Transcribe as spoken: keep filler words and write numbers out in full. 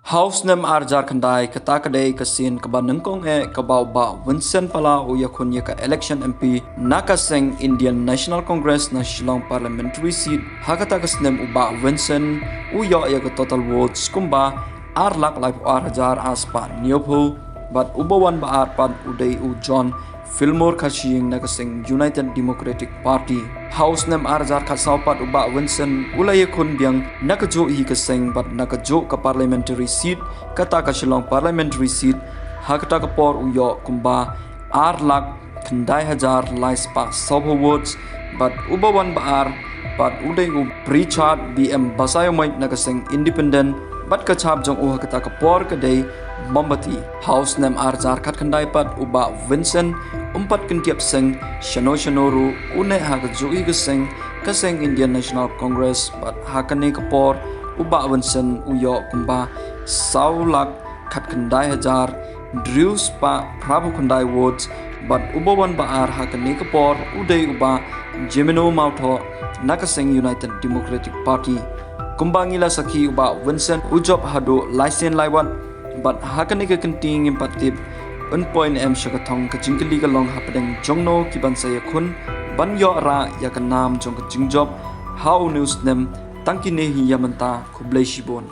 Ha u snem ar hajar khyndai, kata ka dei ka sien kaba nyngkong eh kaba u Bah Vincent Pala u ïakhun ïa ka election M P na ka seng Indian National Congress na Shillong Parliamentary Seat. Ha kata ka snem u Bah Vincent u ïoh ïa ka total votes kumba ar lak laiphew ar hajar ar spah hynñiewphew, bad uba wan ba ar pat u dei u John Fillmore Kharshiing na ka seng United Democratic Party. Ha u snem ar hajar khatsaw pat u Bah Vincent u la ïakhun biang na kajuh hi ka seng bad na kajuh ka parliamentary seat, kata ka Shillong Parliamentary Seat. Ha kata ka por u ïoh kumba ar lak khyndai hajar lai spah sawphew votes, bad uba wan ba ar pat u dei u Pritchard B M Basaiawmoit na ka seng Independent, bad ka jhap jong u ha kata ka por ka dei Mombati. Ha u snem ar hajar khatkhyndai pat u Bah Vincent um pat kynthiap seng shano shano ruh, u neh ha kajuh hi ka seng, ka seng Indian National Congress, bad ha kane ka por u Bah Vincent u ïoh kumba saw lak khatkhyndai hajar hynriew spah phraphew khyndai votes, bad uba wan ba ar ha kane ka por u dei u Bah Jemino Mawthoh na ka seng United Democratic Party. Kumba ngi la sakhi, u Bah Vincent u jop haduh lai sien lai wat, bad ha kane ka kynti ngim pat tip un poi ne em sha ka thong. Ka jingkylli ka long hapdeng jongno ki ban sa ïakhun ban ïoh rah ïa ka nam jong ka jingjop ha une u snem. Tang kine hi ïa mynta, khublei shibun.